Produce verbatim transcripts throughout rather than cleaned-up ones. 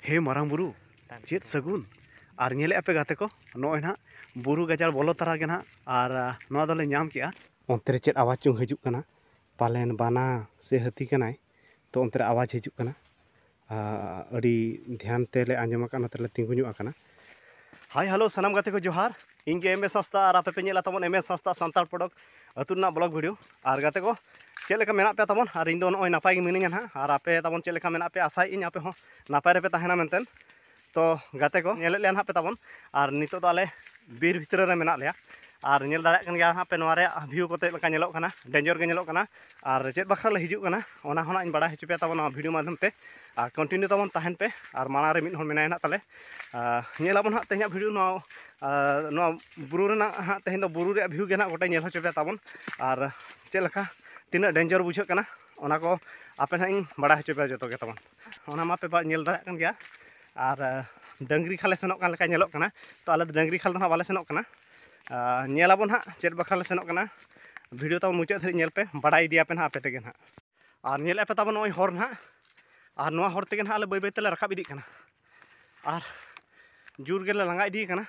ᱦᱮ ᱢᱟᱨᱟᱝ ᱵᱩᱨᱩ, ᱪᱮᱫ ᱥᱟᱹᱜᱩᱱ! ᱟᱨ ᱧᱮᱞᱮᱫᱼᱟ ᱯᱮ ᱜᱟᱛᱮ ᱠᱚ, ᱱᱚᱜᱼᱚᱭ ᱱᱟᱦᱟᱜ ᱵᱩᱨᱩ ᱜᱟᱡᱟᱲ ᱵᱚᱞᱚ ᱛᱟᱨᱟ ᱜᱮ ᱱᱟᱦᱟᱜ, ᱟᱨ, ᱟ, ᱱᱚᱣᱟ ᱫᱚᱞᱮ ᱧᱟᱢ ᱠᱮᱜᱼᱟ᱾ ᱚᱱᱛᱮ ᱨᱮ ᱪᱮᱫ ᱟᱣᱟᱡᱽ ᱪᱚᱝ ᱦᱤᱡᱩᱜ ᱠᱟᱱᱟ? ᱯᱟᱞᱮᱱ ᱵᱟᱱᱟ ᱥᱮ ᱦᱟᱹᱛᱤ ᱠᱟᱱᱟᱭ, ᱛᱚ ᱚᱱᱛᱮ ᱨᱮ ᱟᱣᱟᱡᱽ ᱦᱤᱡᱩᱜ ᱠᱟᱱᱟ᱾ ᱟ, ᱟᱹᱰᱤ ᱫᱷᱮᱭᱟᱱ ᱛᱮᱞᱮ ᱟᱸᱡᱚᱢ ᱟᱠᱟᱫᱼᱟ, ᱚᱱᱟᱛᱮᱞᱮ ᱛᱤᱸᱜᱩ ᱧᱚᱜ ᱟᱠᱟᱱᱟ᱾ ᱦᱟᱭ, ᱦᱮᱞᱳ, ᱥᱟᱱᱟᱢ ᱜᱟᱛᱮ ᱠᱚ ᱡᱚᱦᱟᱨ᱾ ᱤᱧ ᱜᱮ ᱮᱢ ᱮᱥ ᱦᱟᱸᱥᱫᱟ, ᱟᱨ ᱟᱯᱮ ᱯᱮ ᱧᱮᱞᱟ ᱛᱟᱵᱚᱱ ᱮᱢ ᱮᱥ ᱦᱟᱸᱥᱫᱟ ᱥᱟᱱᱛᱟᱲ ᱯᱚᱰᱚᱠ ᱟᱹᱛᱩ ᱨᱮᱱᱟᱜ ᱵᱞᱚᱜ ᱵᱷᱤᱰᱤᱭᱳ᱾ ᱟᱨ ᱜᱟᱛᱮ ᱠᱚ, ᱪᱮᱫ ᱞᱮᱠᱟ ᱢᱮᱱᱟᱜ ᱯᱮᱭᱟ ᱛᱟᱵᱚᱱ? ᱟᱨ ᱤᱧ ᱫᱚ ᱱᱚᱜᱼᱚᱭ ᱱᱟᱯᱟᱭ ᱜᱮ ᱢᱤᱱᱟᱹᱧᱟ ᱱᱟᱦᱟᱜ᱾ ᱟᱨ ᱟᱯᱮ ᱛᱟᱵᱚᱱ ᱪᱮᱫ ᱞᱮᱠᱟ ᱢᱮᱱᱟᱜ ᱯᱮᱭᱟ? ᱟᱥᱟᱭᱮᱫ ᱟᱹᱧ ᱟᱯᱮ ᱦᱚᱸ ᱱᱟᱯᱟᱭ ᱨᱮᱯᱮ ᱛᱟᱦᱮᱱᱟ ᱢᱮᱱᱛᱮ᱾ ᱛᱚ ᱜᱟᱛᱮ ᱠᱚ, ᱧᱮᱞᱮᱫ ᱞᱮᱭᱟ ᱱᱟᱦᱟᱜ ᱯᱮ ᱛᱟᱵᱚᱱ, ᱟᱨ ᱱᱤᱛᱚᱜ ᱫᱚ ᱟᱞᱮ ᱵᱤᱨ ᱵᱷᱤᱛᱨᱤ ᱨᱮ ᱢᱮᱱᱟᱜ ᱞᱮᱭᱟ᱾ ᱟᱨ ᱧᱮᱞ ᱫᱟᱲᱮᱭᱟᱜ ᱠᱟᱱ ᱜᱮᱭᱟ ᱱᱟᱦᱟᱜ ᱯᱮ, ᱱᱚᱣᱟ ᱨᱮᱭᱟᱜ ᱵᱷᱤᱭᱩ ᱠᱚ ᱪᱮᱫ ᱞᱮᱠᱟ ᱧᱮᱞᱚᱜ ᱠᱟᱱᱟ, ᱰᱮᱧᱡᱟᱨ ᱜᱮ ᱧᱮᱞᱚᱜ ᱠᱟᱱᱟ᱾ ᱟᱨ ᱪᱮᱫ ᱵᱟᱠᱷᱨᱟ ᱞᱮ ᱦᱤᱡᱩᱜ ᱠᱟᱱᱟ, ᱚᱱᱟ ᱦᱚᱸ ᱱᱟᱜ ᱤᱧ ᱵᱟᱲᱟᱭ ᱦᱚᱪᱚ ᱯᱮᱭᱟ ᱛᱟᱵᱚᱱ ᱱᱚᱣᱟ ᱵᱷᱤᱰᱤᱭᱳ ᱢᱟᱫᱽᱫᱷᱚᱢ ᱛᱮ᱾ ᱟᱨ ᱠᱚᱱᱴᱤᱱᱤᱭᱩ ᱛᱟᱵᱚᱱ ᱛᱟᱦᱮᱱ ᱯᱮ᱾ ᱟᱨ ᱢᱟᱲᱟᱝ ᱨᱮ ᱢᱤᱫ ᱦᱚᱲ ᱢᱮᱱᱟᱭᱟ ᱱᱟᱜ ᱛᱟᱞᱮ᱾ ᱟᱨ ᱧᱮᱞ ᱟᱵᱚᱱ ᱦᱟᱸᱜ ᱛᱮᱦᱮᱧᱟᱜ ᱵᱷᱤᱰᱤᱭᱳ ᱱᱚᱣᱟ, ᱟᱨ ᱱᱚᱣᱟ ᱵᱩᱨᱩ ᱨᱮᱱᱟᱜ ᱦᱟᱸᱜ, ᱛᱮᱦᱮᱧ ᱫᱚ ᱵᱩᱨᱩ ᱨᱮᱭᱟᱜ ᱵᱷᱤᱭᱩ ᱜᱮ ᱱᱟᱜ ᱜᱚᱴᱟᱧ ᱧᱮᱞ ᱦᱚᱪᱚ ᱯᱮᱭᱟ ᱛᱟᱵᱚᱱ᱾ ᱟᱨ ᱪᱮᱫ ᱞᱮᱠᱟ, ᱛᱤᱱᱟᱹᱜ ᱰᱮᱧᱡᱟᱨ ᱵᱩᱡᱷᱟᱹᱜ ᱠᱟᱱᱟ, ᱚᱱᱟ ᱠᱚ ᱟᱯᱮ ᱱᱟᱜ ᱤᱧ ᱵᱟᱲᱟᱭ ᱦᱚᱪᱚ ᱯᱮᱭᱟ ᱡᱚᱛᱚ ᱜᱮ ᱛᱟᱵᱚᱱ᱾ ᱚᱱᱟ ᱢᱟ ᱯᱮ ᱵᱟ-, ᱧᱮᱞ ᱫᱟᱲᱮᱭᱟᱜ ᱠᱟᱱ ᱜᱮᱭᱟ᱾ ᱟᱨ, ᱟᱨ ᱰᱟᱹᱝᱨᱤ ᱠᱷᱟᱞ ᱞᱮ ᱥᱮᱱᱚᱜ ᱠᱟᱱ ᱞᱮᱠᱟ ᱧᱮᱞᱚᱜ ᱠᱟᱱᱟ᱾ ᱛᱚ ᱟᱞᱮ ᱫᱚ ᱰᱟᱹᱝᱨᱤ ᱠᱷᱟᱞ ᱫᱚ ᱱᱟᱜ ᱵᱟᱞᱮ ᱥᱮᱱᱚᱜ ᱠᱟᱱᱟ᱾ ᱟᱨ ᱧᱮᱞ ᱟᱵᱚᱱ ᱦᱟᱸᱜ ᱪᱮᱫ ᱵᱟᱠᱷᱨᱟ ᱞᱮ ᱥᱮᱱᱚᱜ ᱠᱟᱱᱟ᱾ ᱵᱷᱤᱰᱤᱭᱳ ᱛᱟᱵᱚᱱ ᱢᱩᱪᱟᱹᱫ ᱫᱷᱟᱹᱨᱤᱡ ᱧᱮᱞ ᱯᱮ, ᱵᱟᱲᱟᱭ ᱤᱫᱤᱭᱟᱯᱮ ᱱᱟᱜ ᱟᱯᱮ ᱛᱮᱜᱮ ᱱᱟᱜ᱾ ᱟᱨ ᱧᱮᱞᱮᱫ ᱯᱮ ᱛᱟᱵᱚᱱ ᱱᱚᱜᱼᱚᱭ ᱦᱚᱨ ᱱᱟᱜ, ᱟᱨ ᱱᱚᱣᱟ ᱦᱚᱨ ᱛᱮᱜᱮ ᱱᱟᱜ ᱟᱞᱮ ᱵᱟᱹᱭ ᱵᱟᱹᱭ ᱛᱮᱞᱮ ᱨᱟᱠᱟᱵ ᱤᱫᱤᱜ ᱠᱟᱱᱟ᱾ ᱟᱨ ᱡᱳᱨ ᱜᱮᱞᱮ ᱞᱟᱸᱜᱟ ᱤᱫᱤᱭ ᱠᱟᱱᱟ᱾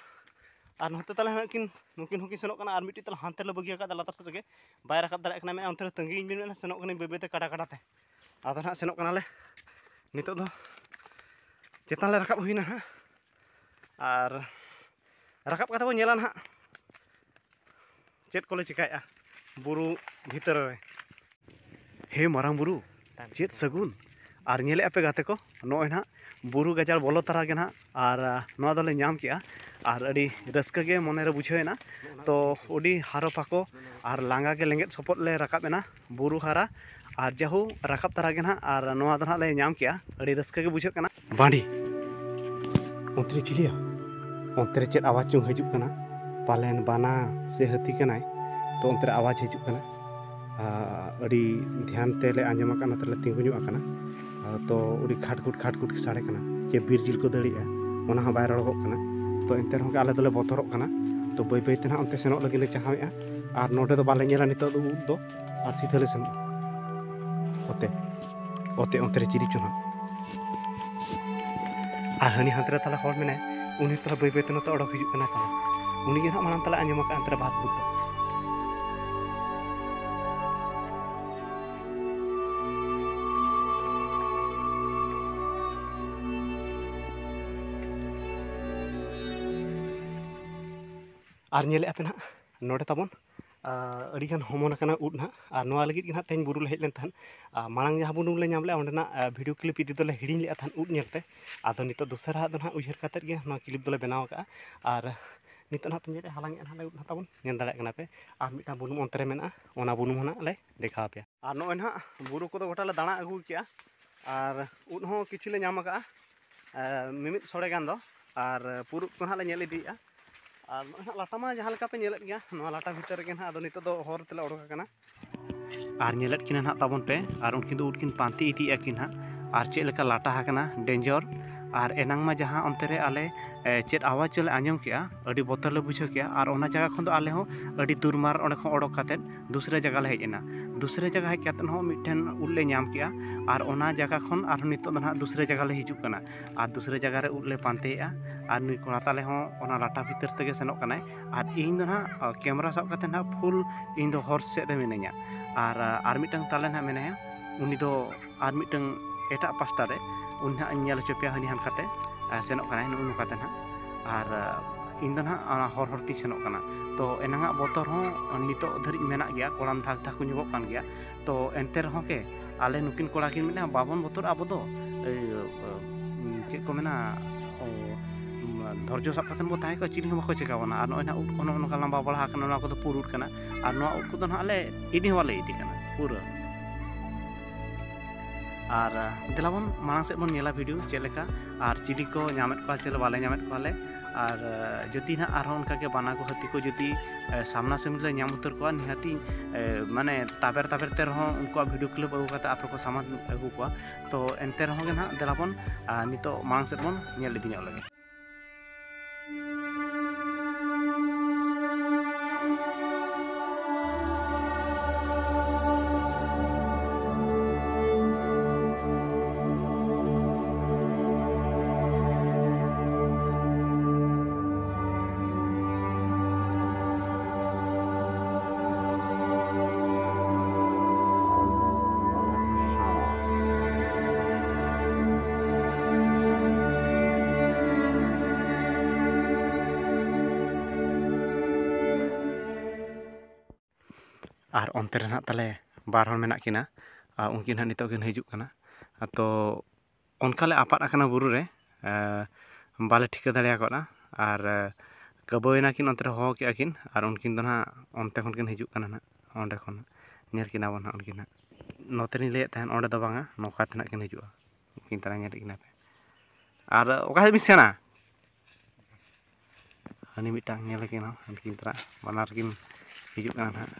ᱟᱨ ᱱᱚᱛᱮ ᱛᱟᱞᱮ ᱦᱟᱸᱜ ᱠᱤᱱ, ᱱᱩᱠᱤᱱ ᱦᱚᱸᱠᱤᱱ ᱥᱮᱱᱚᱜ ᱠᱟᱱᱟ, ᱟᱨ ᱢᱤᱫᱴᱤᱡ ᱛᱟᱞᱮ ᱦᱟᱱᱛᱮ ᱞᱮ ᱵᱟᱹᱜᱤ ᱟᱠᱟᱫᱟ ᱞᱟᱛᱟᱨ ᱥᱮᱫ ᱨᱮᱜᱮ, ᱵᱟᱭ ᱨᱟᱠᱟᱵ ᱫᱟᱲᱮᱭᱟᱜ ᱠᱟᱱᱟ᱾ ᱢᱮᱱᱟ ᱚᱱᱛᱮ ᱨᱮ ᱛᱟᱺᱜᱤᱧ ᱵᱤᱱ, ᱢᱮᱱᱟ ᱥᱮᱱᱚᱜ ᱠᱟᱹᱱᱟᱹᱧ ᱵᱟᱹᱭ ᱵᱟᱹᱭ ᱛᱮ ᱠᱟᱰᱟ ᱠᱟᱰᱟ ᱛᱮ᱾ ᱟᱫᱚ ᱱᱟᱦᱟᱜ ᱥᱮᱱᱚᱜ ᱠᱟᱱᱟᱞᱮ, ᱱᱤᱛᱚᱜ ᱫᱚ ᱪᱮᱛᱟᱱ ᱞᱮ ᱨᱟᱠᱟᱵ ᱦᱩᱭᱱᱟ ᱱᱟᱦᱟᱜ᱾ ᱟᱨ ᱨᱟᱠᱟᱵ ᱠᱟᱛᱮ ᱵᱚᱱ ᱧᱮᱞᱟ ᱱᱟᱦᱟᱜ ᱪᱮᱫ ᱠᱚᱞᱮ ᱪᱤᱠᱟᱹᱭᱮᱫᱼᱟ ᱵᱩᱨᱩ ᱵᱷᱤᱛᱨᱤ ᱨᱮ᱾ ᱦᱮ ᱢᱟᱨᱟᱝ ᱵᱩᱨᱩ, ᱪᱮᱫ ᱥᱟᱹᱜᱩᱱ! ᱟᱨ ᱧᱮᱞᱮᱫᱼᱟ ᱯᱮ ᱜᱟᱛᱮ ᱠᱚ, ᱱᱚᱜᱼᱚᱭ ᱱᱟᱦᱟᱜ ᱵᱩᱨᱩ ᱜᱟᱡᱟᱲ ᱵᱚᱞᱚ ᱛᱟᱨᱟ ᱜᱮ ᱱᱟᱦᱟᱜ, ᱟᱨ, ᱟ, ᱱᱚᱣᱟ ᱫᱚᱞᱮ ᱧᱟᱢ ᱠᱮᱜᱼᱟ᱾ ᱟᱨ ᱟᱹᱰᱤ ᱨᱟᱹᱥᱠᱟᱹ ᱜᱮ ᱢᱚᱱᱮᱨᱮ ᱵᱩᱡᱷᱟᱹᱣ ᱮᱱᱟ᱾ ᱛᱚ ᱟᱹᱰᱤ ᱦᱟᱨᱚ ᱯᱟᱠᱚ ᱟᱨ ᱞᱟᱸᱜᱟ ᱜᱮ ᱞᱮᱸᱜᱮᱫ ᱥᱚᱯᱚᱫ ᱞᱮ ᱨᱟᱠᱟᱵ ᱮᱱᱟ ᱵᱩᱨᱩ ᱦᱟᱨᱟ᱾ ᱟᱨ ᱡᱟᱦᱳ ᱨᱟᱠᱟᱵ ᱛᱟᱨᱟ ᱜᱮ ᱱᱟᱦᱟᱜ, ᱟᱨ ᱱᱚᱣᱟ ᱫᱚ ᱱᱟᱦᱟᱜ ᱞᱮ ᱧᱟᱢ ᱠᱮᱜᱼᱟ᱾ ᱟᱹᱰᱤ ᱨᱟᱹᱥᱠᱟᱹ ᱜᱮ ᱵᱩᱡᱷᱟᱹᱜ ᱠᱟᱱᱟ᱾ ᱵᱟᱸᱰᱤ, ᱚᱱᱛᱮ ᱨᱮ ᱪᱤᱞᱤᱭᱟ? ᱚᱱᱛᱮ ᱨᱮ ᱪᱮᱫ ᱟᱣᱟᱡᱽ ᱪᱚᱝ ᱦᱤᱡᱩᱜ ᱠᱟᱱᱟ? ᱯᱟᱞᱮᱱ ᱵᱟᱱᱟ ᱥᱮ ᱦᱟᱹᱛᱤ ᱠᱟᱱᱟᱭ, ᱛᱚ ᱚᱱᱛᱮ ᱨᱮ ᱟᱣᱟᱡᱽ ᱦᱤᱡᱩᱜ ᱠᱟᱱᱟ᱾ ᱟᱨ ᱟᱹᱰᱤ ᱫᱷᱮᱭᱟᱱ ᱛᱮᱞᱮ ᱟᱸᱡᱚᱢ ᱟᱠᱟᱫᱼᱟ, ᱚᱱᱟᱛᱮᱞᱮ ᱛᱤᱸᱜᱩ ᱧᱚᱜ ᱟᱠᱟᱱᱟ᱾ ᱟᱨ ᱛᱚ ᱟᱹᱰᱤ ᱠᱷᱟᱴ ᱠᱷᱩᱴ ᱠᱷᱟᱴ ᱠᱷᱩᱴ ᱥᱟᱰᱮ ᱠᱟᱱᱟ, ᱪᱮ ᱵᱤᱨ ᱡᱤᱞ ᱠᱚ ᱫᱟᱹᱲᱮᱜᱼᱟ, ᱚᱱᱟ ᱦᱚᱸ ᱵᱟᱭ ᱨᱚᱲᱚᱜᱚᱜ ᱠᱟᱱᱟ᱾ ᱛᱚ ᱮᱱᱛᱮ ᱨᱮᱦᱚᱸ ᱟᱞᱮ ᱫᱚᱞᱮ ᱵᱚᱛᱚᱨᱚᱜ ᱠᱟᱱᱟ᱾ ᱛᱚ ᱵᱟᱹᱭ ᱵᱟᱹᱭ ᱛᱮ ᱱᱟᱦᱟᱜ ᱚᱱᱛᱮ ᱥᱮᱱᱚᱜ ᱞᱟᱹᱜᱤᱫ ᱞᱮ ᱪᱟᱦᱟᱣᱮᱫᱼᱟ᱾ ᱟᱨ ᱱᱚᱰᱮ ᱫᱚ ᱵᱟᱞᱮ ᱧᱮᱞᱟ ᱱᱤᱛᱚᱜ ᱫᱚ ᱩᱫ ᱫᱚ, ᱟᱨ ᱥᱤᱫᱷᱟᱹ ᱞᱮ ᱥᱮᱱᱚᱜᱼᱟ᱾ ᱚᱛᱮ, ᱚᱛᱮ ᱚᱱᱛᱮ ᱨᱮ ᱪᱤᱞᱤ ᱪᱚ ᱱᱟᱦᱟᱜ᱾ ᱟᱨ ᱦᱟᱹᱱᱤ ᱦᱟᱱᱛᱮ ᱨᱮ ᱛᱟᱞᱮ ᱦᱚᱲ ᱢᱮᱱᱟᱭ, ᱩᱱᱤ ᱛᱟᱞᱮ ᱵᱟᱹᱭ ᱵᱟᱹᱭ ᱛᱮ ᱱᱚᱛᱮ ᱚᱰᱚᱠ ᱦᱤᱡᱩᱜ ᱠᱟᱱᱟᱭ ᱛᱟᱞᱮ᱾ ᱩᱱᱤ ᱜᱮ ᱱᱟᱦᱟᱜ ᱢᱟᱲᱟᱝ ᱛᱟᱞᱮ ᱟᱸᱡᱚᱢ ᱟᱠᱟᱫᱼᱟ ᱦᱟᱱᱛᱮ ᱨᱮ ᱵᱷᱟᱜᱽ ᱵᱷᱩᱛ ᱫᱚ᱾ ᱟᱨ ᱧᱮᱞᱮᱫᱼᱟ ᱯᱮ ᱱᱟᱦᱟᱜ ᱱᱚᱰᱮ ᱛᱟᱵᱚᱱ, ᱟᱹᱰᱤᱜᱟᱱ ᱦᱚᱢᱚᱱ ᱟᱠᱟᱱᱟ ᱩᱫ ᱱᱟᱦᱟᱜ᱾ ᱟᱨ ᱱᱚᱣᱟ ᱞᱟᱹᱜᱤᱫ ᱜᱮ ᱱᱟᱦᱟᱜ ᱛᱮᱦᱮᱧ ᱵᱩᱨᱩ ᱞᱮ ᱦᱮᱡ ᱞᱮᱱ ᱛᱟᱦᱮᱸᱫ᱾ ᱟᱨ ᱢᱟᱲᱟᱝ ᱡᱟᱦᱟᱸ ᱵᱩᱱᱩᱢ ᱞᱮ ᱧᱟᱢ ᱞᱮᱫᱼᱟ, ᱚᱸᱰᱮᱱᱟᱜ ᱵᱷᱤᱰᱤᱭᱳ ᱠᱞᱤᱯ ᱤᱫᱤ ᱫᱚᱞᱮ ᱦᱤᱲᱤᱧ ᱞᱮᱫᱼᱟ ᱛᱟᱦᱮᱸᱫ ᱩᱫ ᱧᱮᱞᱛᱮ᱾ ᱟᱫᱚ ᱱᱤᱛᱚᱜ ᱫᱚᱥᱟᱨᱟ ᱫᱚ ᱱᱟᱦᱟᱜ ᱩᱭᱦᱟᱹᱨ ᱠᱟᱛᱮᱫ ᱜᱮ ᱱᱚᱣᱟ ᱠᱞᱤᱯ ᱫᱚᱞᱮ ᱵᱮᱱᱟᱣ ᱟᱠᱟᱫᱼᱟ᱾ ᱟᱨ ᱱᱤᱛᱚᱜ ᱱᱟᱦᱟᱜ ᱯᱮ ᱧᱮᱞᱮᱫᱼᱟ, ᱦᱟᱞᱟᱝ ᱮᱫᱼᱟ ᱱᱟᱦᱟᱜ ᱞᱮ ᱩᱫ ᱱᱟᱦᱟᱜ ᱛᱟᱵᱚᱱ, ᱧᱮᱞ ᱫᱟᱲᱮᱭᱟᱜ ᱠᱟᱱᱟ ᱯᱮ᱾ ᱟᱨ ᱢᱤᱫᱴᱟᱝ ᱵᱩᱱᱩᱢ ᱚᱱᱛᱮ ᱨᱮ ᱢᱮᱱᱟᱜᱼᱟ, ᱚᱱᱟ ᱵᱩᱱᱩᱢ ᱦᱚᱸ ᱱᱟᱦᱟᱜ ᱞᱮ ᱫᱮᱠᱷᱟᱣ ᱟᱯᱮᱭᱟ᱾ ᱟᱨ ᱱᱚᱜᱼᱚᱭ ᱱᱟᱦᱟᱜ ᱵᱩᱨᱩ ᱠᱚᱫᱚ ᱜᱚᱴᱟ ᱞᱮ ᱫᱟᱬᱟ ᱟᱹᱜᱩ ᱠᱮᱜᱼᱟ᱾ ᱟᱨ ᱩᱫ ᱦᱚᱸ ᱠᱤᱪᱷᱩ ᱞᱮ ᱧᱟᱢ ᱟᱠᱟᱫᱼᱟ, ᱢᱤᱢᱤᱫ ᱥᱚᱲᱮ ᱜᱟᱱ ᱫᱚ᱾ ᱟᱨ ᱯᱩᱨᱩᱵ ᱠᱚ ᱱᱟᱦᱟᱜ ᱞᱮ ᱧᱮᱞ ᱤᱫᱤᱭᱮᱫᱼᱟ᱾ ᱟᱨ ᱱᱚᱜᱼᱚᱭ ᱱᱟᱦᱟᱜ ᱞᱟᱴᱟ ᱢᱟ ᱡᱟᱦᱟᱸ ᱞᱮᱠᱟ ᱯᱮ ᱧᱮᱞᱮᱫ ᱜᱮᱭᱟ, ᱱᱚᱣᱟ ᱞᱟᱴᱟ ᱵᱷᱤᱛᱟᱹᱨ ᱨᱮᱜᱮ ᱱᱟᱦᱟᱜ ᱟᱫᱚ ᱱᱤᱛᱚᱜ ᱫᱚ ᱦᱚᱨ ᱛᱮᱞᱮ ᱚᱰᱚᱠ ᱟᱠᱟᱱᱟ᱾ ᱟᱨ ᱧᱮᱞᱮᱫ ᱠᱤᱱᱟ ᱱᱟᱦᱟᱜ ᱛᱟᱵᱚᱱ ᱯᱮ, ᱟᱨ ᱩᱱᱠᱤᱱ ᱫᱚ ᱩᱫ ᱠᱤᱱ ᱯᱟᱱᱛᱮ ᱤᱫᱤᱭᱮᱫᱼᱟ ᱠᱤᱱ ᱱᱟᱦᱟᱜ᱾ ᱟᱨ ᱪᱮᱫ ᱞᱮᱠᱟ ᱞᱟᱴᱟ ᱟᱠᱟᱱᱟ, ᱰᱮᱧᱡᱚᱨ᱾ ᱟᱨ ᱮᱱᱟᱝ ᱢᱟ ᱡᱟᱦᱟᱸ ᱚᱱᱛᱮ ᱨᱮ ᱟᱞᱮ, ᱮ, ᱪᱮᱫ ᱟᱣᱟᱡᱽ ᱪᱚᱞᱮ ᱟᱸᱡᱚᱢ ᱠᱮᱜᱼᱟ, ᱟᱹᱰᱤ ᱵᱚᱛᱚᱨ ᱞᱮ ᱵᱩᱡᱷᱟᱹᱣ ᱠᱮᱜᱼᱟ᱾ ᱟᱨ ᱚᱱᱟ ᱡᱟᱭᱜᱟ ᱠᱷᱚᱱ ᱫᱚ ᱟᱞᱮ ᱦᱚᱸ ᱟᱹᱰᱤ ᱫᱩᱨ ᱢᱟᱨ ᱚᱸᱰᱮ ᱠᱷᱚᱱ ᱚᱰᱚᱠ ᱠᱟᱛᱮᱫ ᱫᱩᱥᱨᱟᱹ ᱡᱟᱭᱜᱟ ᱞᱮ ᱦᱮᱡ ᱮᱱᱟ᱾ ᱫᱩᱥᱨᱟᱹ ᱡᱟᱭᱜᱟ ᱦᱮᱡ ᱠᱟᱛᱮᱫ ᱦᱚᱸ ᱢᱤᱫᱴᱷᱮᱱ ᱩᱫ ᱞᱮ ᱧᱟᱢ ᱠᱮᱜᱼᱟ᱾ ᱟᱨ ᱚᱱᱟ ᱡᱟᱭᱜᱟ ᱠᱷᱚᱱ ᱟᱨᱦᱚᱸ ᱱᱤᱛᱚᱜ ᱫᱚ ᱱᱟᱦᱟᱜ ᱫᱩᱥᱨᱟᱹ ᱡᱟᱭᱜᱟ ᱞᱮ ᱦᱤᱡᱩᱜ ᱠᱟᱱᱟ᱾ ᱟᱨ ᱫᱩᱥᱨᱟᱹ ᱡᱟᱭᱜᱟ ᱨᱮ ᱩᱫ ᱞᱮ ᱯᱟᱱᱛᱮᱭᱮᱜᱼᱟ᱾ ᱟᱨ ᱱᱩᱭ ᱠᱚᱲᱟ ᱛᱟᱞᱮ ᱦᱚᱸ ᱚᱱᱟ ᱞᱟᱴᱟ ᱵᱷᱤᱛᱟᱹᱨ ᱛᱮᱜᱮ ᱥᱮᱱᱚᱜ ᱠᱟᱱᱟᱭ᱾ ᱟᱨ ᱤᱧ ᱫᱚ ᱱᱟᱦᱟᱜ, ᱟ, ᱠᱮᱢᱮᱨᱟ ᱥᱟᱵ ᱠᱟᱛᱮ ᱱᱟᱦᱟᱜ ᱯᱷᱩᱞ ᱤᱧ ᱫᱚ ᱦᱚᱨ ᱥᱮᱫ ᱨᱮ ᱢᱤᱱᱟᱹᱧᱟ᱾ ᱟᱨ, ᱟ, ᱟᱨ ᱢᱤᱫᱴᱟᱝ ᱛᱟᱞᱮ ᱱᱟᱦᱟᱜ ᱢᱮᱱᱟᱭᱟ, ᱩᱱᱤ ᱫᱚ ᱟᱨ ᱢᱤᱫᱴᱟᱝ ᱮᱴᱟᱜ ᱯᱟᱥᱴᱟ ᱨᱮ, ᱩᱱᱤ ᱱᱟᱦᱟᱜ ᱤᱧ ᱧᱮᱞ ᱦᱚᱪᱚ ᱯᱮᱭᱟ ᱦᱟᱹᱱᱤ ᱦᱟᱱᱠᱟᱛᱮ, ᱟ, ᱥᱮᱱᱚᱜ ᱠᱟᱱᱟᱭ ᱱᱚᱜᱼᱚ ᱱᱚᱝᱠᱟᱛᱮ ᱱᱟᱦᱟᱜ᱾ ᱟᱨ, ᱟ, ᱤᱧ ᱫᱚ ᱱᱟᱦᱟᱜ ᱚᱱᱟ ᱦᱚᱨ ᱦᱚᱨ ᱛᱤᱧ ᱥᱮᱱᱚᱜ ᱠᱟᱱᱟ᱾ ᱛᱚ ᱮᱱᱟᱝᱟᱜ ᱵᱚᱛᱚᱨ ᱦᱚᱸ ᱱᱤᱛᱚᱜ ᱫᱷᱟᱹᱨᱤᱡ ᱢᱮᱱᱟᱜ ᱜᱮᱭᱟ, ᱠᱚᱲᱟᱢ ᱫᱷᱟᱠ ᱫᱷᱟᱠ ᱠᱚ ᱧᱚᱜᱚᱜ ᱠᱟᱱ ᱜᱮᱭᱟ᱾ ᱛᱚ ᱮᱱᱛᱮ ᱨᱮᱦᱚᱸ ᱜᱮ ᱟᱞᱮ ᱱᱩᱠᱤᱱ ᱠᱚᱲᱟ ᱠᱤᱱ ᱢᱮᱱᱟ, "ᱵᱟᱵᱚᱱ ᱵᱚᱛᱚᱨᱚᱜᱼᱟ ᱟᱵᱚ ᱫᱚ, ᱮᱭ, ᱪᱮᱫ ᱠᱚ ᱢᱮᱱᱟ, ᱚ, ᱫᱷᱳᱨᱡᱚ ᱥᱟᱵ ᱠᱟᱛᱮ ᱵᱚ ᱛᱟᱦᱮᱸ ᱠᱚᱜᱼᱟ, ᱪᱤᱞᱤ ᱦᱚᱸ ᱵᱟᱠᱚ ᱪᱮᱠᱟ ᱵᱚᱱᱟ᱾ ᱟᱨ ᱱᱚᱜᱼᱚᱭ ᱱᱟᱦᱟᱜ ᱩᱫ ᱠᱚ ᱱᱚᱜᱼᱚ ᱱᱚᱝᱠᱟ ᱞᱟᱸᱵᱟ ᱵᱟᱲᱟ ᱟᱠᱟᱱᱟ, ᱱᱚᱣᱟ ᱠᱚᱫᱚ ᱯᱩᱨ ᱩᱫ ᱠᱟᱱᱟ, ᱟᱨ ᱱᱚᱣᱟ ᱩᱫ ᱠᱚᱫᱚ ᱱᱟᱦᱟᱜ ᱞᱮ ᱤᱫᱤ ᱦᱚᱸ ᱵᱟᱞᱮ ᱤᱫᱤ ᱠᱟᱱᱟ ᱯᱩᱨᱟᱹ᱾" ᱟᱨ ᱫᱮᱞᱟ ᱵᱚᱱ ᱢᱟᱲᱟᱝ ᱥᱮᱫ ᱵᱚᱱ ᱧᱮᱞᱟ ᱵᱷᱤᱰᱤᱭᱳ ᱪᱮᱫ ᱞᱮᱠᱟ, ᱟᱨ ᱪᱤᱞᱤ ᱠᱚ ᱧᱟᱢᱮᱫ ᱠᱚᱣᱟ ᱪᱮ ᱵᱟᱞᱮ ᱧᱟᱢᱮᱫ ᱠᱚᱣᱟᱞᱮ᱾ ᱟᱨ ᱡᱩᱫᱤ ᱱᱟᱦᱟᱜ ᱟᱨᱦᱚᱸ ᱚᱱᱠᱟᱜᱮ ᱵᱟᱱᱟ ᱠᱚ ᱦᱟᱹᱛᱤ ᱠᱚ ᱡᱩᱫᱤ, ᱮ, ᱥᱟᱢᱱᱟ ᱥᱟᱢᱱᱤ ᱞᱮ ᱧᱟᱢ ᱩᱛᱟᱹᱨ ᱠᱚᱣᱟ, ᱱᱤᱦᱟᱹᱛᱤ, ᱮ, ᱢᱟᱱᱮ ᱛᱟᱵᱮᱨ ᱛᱟᱵᱮᱨ ᱛᱮ ᱨᱮᱦᱚᱸ ᱩᱱᱠᱩᱣᱟᱜ ᱵᱷᱤᱰᱤᱭᱳ ᱠᱞᱤᱯ ᱟᱹᱜᱩ ᱠᱟᱛᱮ ᱟᱯᱮ ᱠᱚ ᱥᱟᱢᱟᱝ ᱟᱹᱜᱩ ᱠᱚᱣᱟ᱾ ᱛᱚ ᱮᱱᱛᱮ ᱨᱮᱦᱚᱸ ᱜᱮ ᱱᱟᱦᱟᱜ ᱫᱮᱞᱟ ᱵᱚᱱ, ᱟ, ᱱᱤᱛᱚᱜ ᱢᱟᱲᱟᱝ ᱥᱮᱫ ᱵᱚᱱ ᱧᱮᱞ ᱤᱫᱤ ᱧᱚᱜ ᱞᱮᱜᱮ᱾ ᱟᱨ ᱚᱱᱛᱮ ᱨᱮ ᱱᱟᱦᱟᱜ ᱛᱟᱞᱮ ᱵᱟᱨ ᱦᱚᱲ ᱢᱮᱱᱟᱜ ᱠᱤᱱᱟ᱾ ᱟᱨ ᱩᱱᱠᱤᱱ ᱦᱟᱸᱜ ᱱᱤᱛᱚᱜ ᱠᱤᱱ ᱦᱤᱡᱩᱜ ᱠᱟᱱᱟ᱾ ᱛᱚ ᱚᱱᱠᱟ ᱞᱮ ᱟᱯᱟᱫ ᱟᱠᱟᱱᱟ ᱵᱩᱨᱩ ᱨᱮ, ᱮ, ᱵᱟᱞᱮ ᱴᱷᱤᱠᱟᱹ ᱫᱟᱲᱮ ᱟᱠᱟᱫᱼᱟ᱾ ᱟᱨ, ᱮ, ᱠᱟᱹᱵᱟᱹᱣ ᱮᱱᱟ ᱠᱤᱱ, ᱚᱱᱛᱮ ᱨᱮ ᱦᱚᱦᱚ ᱠᱮᱜᱼᱟ ᱠᱤᱱ, ᱟᱨ ᱩᱱᱠᱤᱱ ᱫᱚ ᱱᱟᱦᱟᱜ ᱚᱱᱛᱮ ᱠᱷᱚᱱ ᱠᱤᱱ ᱦᱤᱡᱩᱜ ᱠᱟᱱᱟ ᱱᱟᱦᱟᱜ, ᱚᱸᱰᱮ ᱠᱷᱚᱱ ᱧᱮᱞ ᱠᱤᱱᱟ ᱵᱚᱱ ᱱᱟᱦᱟᱜ ᱩᱱᱠᱤᱱ ᱱᱟᱦᱟᱜ᱾ ᱱᱚᱛᱮ ᱞᱤᱧ ᱞᱟᱹᱭᱮᱫ ᱛᱟᱦᱮᱸᱫ, ᱚᱸᱰᱮ ᱫᱚ ᱵᱟᱝᱟ, ᱱᱚᱝᱠᱟ ᱛᱮ ᱱᱟᱦᱟᱜ ᱠᱤᱱ ᱦᱤᱡᱩᱜᱼᱟ᱾ ᱩᱱᱠᱤᱱ ᱛᱟᱨᱟ ᱧᱮᱞᱮᱫ ᱠᱤᱱᱟ ᱯᱮ᱾ ᱟᱨ ᱚᱠᱟ ᱥᱮᱫ ᱵᱤᱱ ᱥᱮᱱᱟ? ᱦᱟᱹᱱᱤ ᱢᱤᱫᱴᱟᱝ ᱧᱮᱞ ᱠᱤᱱ ᱦᱚᱸ, ᱩᱱᱠᱤᱱ ᱛᱟᱨᱟ ᱵᱟᱱᱟᱨ ᱠᱤᱱ ᱦᱤᱡᱩᱜ ᱠᱟᱱᱟ ᱱᱟᱦᱟᱜ᱾